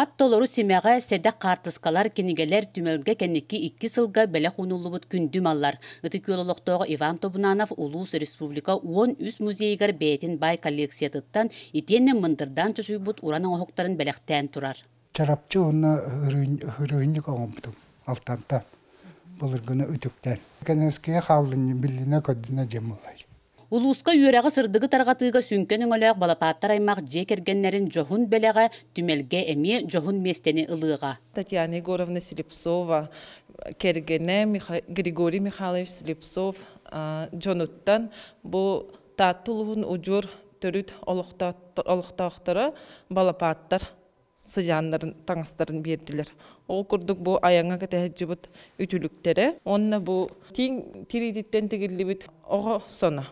Ат толору симэҕэ, сэдэх хаартыскалар, кинигэлэр, түмэлгэ кэнники икки сылга бэлэх уунуллубут күндү маллар. Ытык Күөл олохтооҕо Иван Тобунанов улуус, республика 13 музейыгар бэйэтин баай коллекциятыттан итиэннэ мындырдаан чочуйбут уран оҥоһуктарын бэлэхтээн турар. Чарапчы уонна ырыынньык оҥорбутум Алтантан былыргыны үтүктэн. Кэнэскигэ хааллын биллинэ-көрдүнэ дьиэм буоллай. Улууска үөрэҕи сырдыгы тарҕатыыга сүҥкэн өҥөлөөх Балапааттар аймах дьиэ кэргэннэрин дьоһун бэлэҕэ түмэлгэ эмиэ дьоһун миэстэни ылыаҕа. Татьяна Егоровна Слепцова кэргэнэ Григорий Михайлович Слепцов дьонуттан бу Таатта улууһун удьуор төрүт олохтоохторо Балапааттар сыдьааннарын таҥастарын биэрдилэр. Ол курдук бу айаҥҥа кэтэһэлдьибит үтүлүктэрэ уонна бу тииҥ тириититтэн тигиллибит оҕо соно.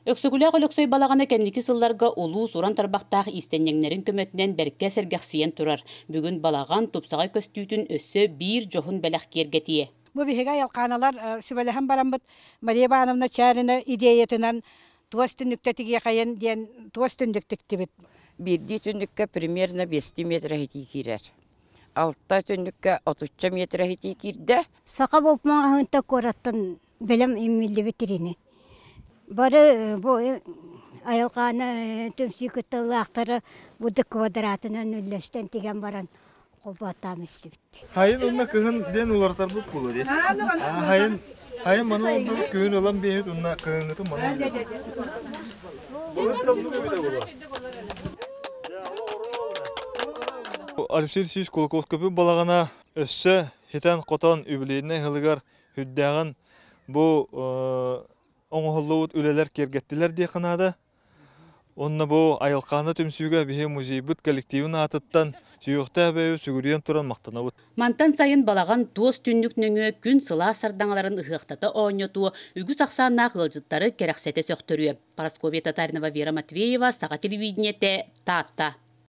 Өксөкүлээх Өлөксөй балаҕана кэнники сылларга улуус уран тарбахтаах иистэнньэҥнэрин көмөтүнэн бэркэ сэргэхсийэн турар. Бүгүн балаҕан тупсаҕай көстүүтүн өссө биир дьоһун бэлэх киэргэтиэ. Бу биһиги айылҕааналар сүбэлэһэн бараммыт Мария Ивановна Чярина идеятынан туос түннүктэ тигиэхэйин диэн туос түннүк тиктибит. Биирдии түннүккэ примерно 5 метр иһитии киирэр. Алта түннүккэ отучча метр иһитии киирдэ. Саха болпмаҕаһыынта куораттан бэлэм иммиллибит ирини. Бары бу айылҕаны түмсүү кытталлаахтара бу квадратынан үллэстэн тигэн баран холботтаан истибит. Хайын уонна кыһын диэн уларытарбыт буолуо дии. Хайын хайын маны оннук күһүн ылан биэһит уонна кыһыҥҥытын маны Алексей Алексеевич Кулаковскайбыт балаҕана өссө хитэн-хотон юбилейнай сылыгар үрдээҕин бу оҥоһуллубут үлэлэр киэргэттилэр диэххэ наада. Уонна бу Айылхаана түмсүүгэ биһи музейбыт коллективын аатыттан сүһүөхтээх бэйэбит сүгүрүйэн туран махтанабыт. Мантан сайын балаҕан туос түннүк нөҥүө күн сылаас сардаҥаларын ыһыахтата оонньотуо, үгүс ахсааннаах ыалдьыттары кэрэхсэтэ сөхтөрүө. Парасковья Татаринова, Вера Матвеева, Саха телевидениетэ, Таатта.